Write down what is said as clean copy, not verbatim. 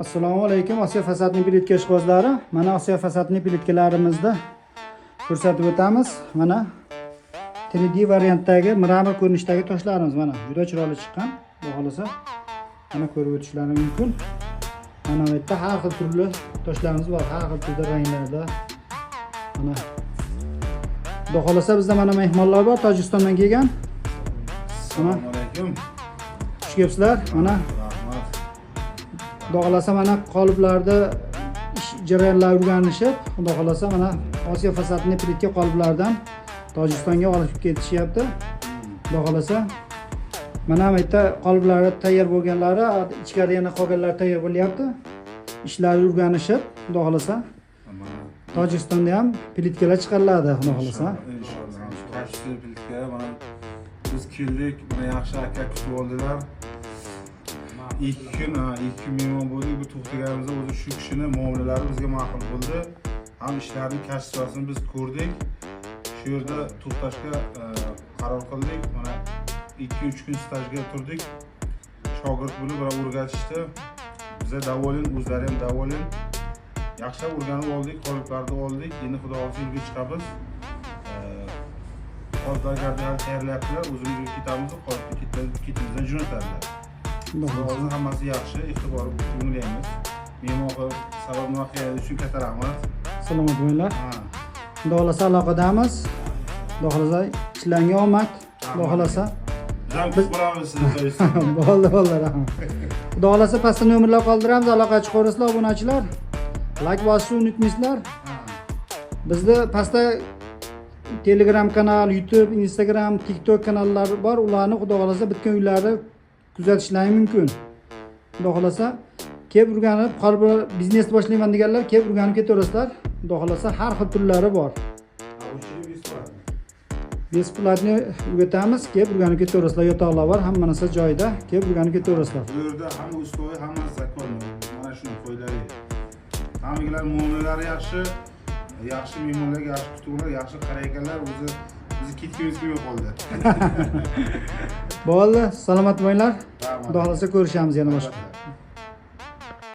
Assalomu alaykum, Osiyo фасадный plitka ishqibozlari. Mana, Osiyo фасадный plitkalarimizni ko'rsatib o'tamiz. Mana, 3D variantdagi мрамор ko'rinishdagi toshlarimiz, mana, juda chiroyli chiqqan. Xudo xohlasa, mana, ko'rib o'tishlari mumkin. Mana bu yerda har xil turli toshlarimiz bor, har xil turda, ranglarda. Mana, Xudo xohlasa, bizda mana mehmonlar bor, Tojikistondan kelgan. Mana, Assalomu alaykum. Xush kelibsizlar. Mana, Rahmat. Xudo xohlasa, mana, qoliplarda ish jarayonlari o'rganishib, Xudo xohlasa, mana, Osiyo фасадный plitka qoliplaridan Tojikistonga olib ketishyapti. Xudo xohlasa, mana bu yerda qoliplari tayyor bo'lganlari, ichkarida yana qolganlari tayyor bo'lyapti. Ishlari o'rganishib, Xudo xohlasa, Mana. Tojikistonda ham plitkalar chiqariladi, Xudo xohlasa. Inshaalloh. Качественный plitka. Mana, biz keldik, mana, yaxshi aka kutib oldilar. 2 kun, ha, 2 kun mehmon bo'ldik. Bu to'xtaganimizda o'zi shu kishini muomalalari bizga ma'qul bo'ldi. Ham ishlarini качество sini biz ko'rdik. Shu yerda to'xtashga qaror qildik. Mana, 2-3 kun stajga turdik. Shogird bo'lib birov o'rgatishdi. Biza доволен, o'zlari ham доволен. Yaxshilab o'rganib oldik, qoliplarni oldik. Endi, Xudo xohlasa, yo'lga chiqamiz. Qoliplar hali tayyorlayaptilar. O'zimiz yo'lga ketamiz, qolipni ketimizdan jo'natadilar. Xudo Xudo xohlasa. Xohlasa, hammasi yaxshi, e'tibor o'nglaymiz. Mehmon qilib sabab nima qilgani uchun katta rahmat. Salomat bo'linglar. Ha. Xudo xohlasa, aloqadamiz. Xudo xohlasa, ishlaringga omad. Xudo xohlasa. Biz ham kutib qolamiz sizni Tojikistonda. Bo'ldi, bo'ldi, rahmat. Xudo xohlasa, pastda nomerlar qoldiramiz, aloqaga chiqaverasizlar, obunachilar. Layk bosishni unutmaysizlar. Ha. Bizda pastda Telegram kanal, YouTube, Instagram, TikTok kanallari bor. Ularni, Xudo xohlasa, bitgan uylarni kuzatishlari mumkin. Xudo xohlasa, kelib o'rganib, qolib biznes boshlayman deganlar kelib o'rganib ketaverasizlar. Xudo xohlasa, har xil turlari bor. Обучение бесплатно. Бесплатный o'rgatamiz, kelib o'rganib ketaverasizlar. Yotoqlar bor, hamma narsa joyida. Kelib o'rganib ketaverasizlar. Bu yerda hamma условия, hammasi законный. Mana shuni qo'ylari. Hammalar muomalalari yaxshi, yaxshi mehmonlarga yaxshi kutib oladi, yaxshi qarayotganlar, o'zi bizni ketgimiz kelmay qoldi. Bo'ldi, salomat bo'linglar. Rahmat. Xudo xohlasa, ko'rishamiz yana boshqa. Albatta.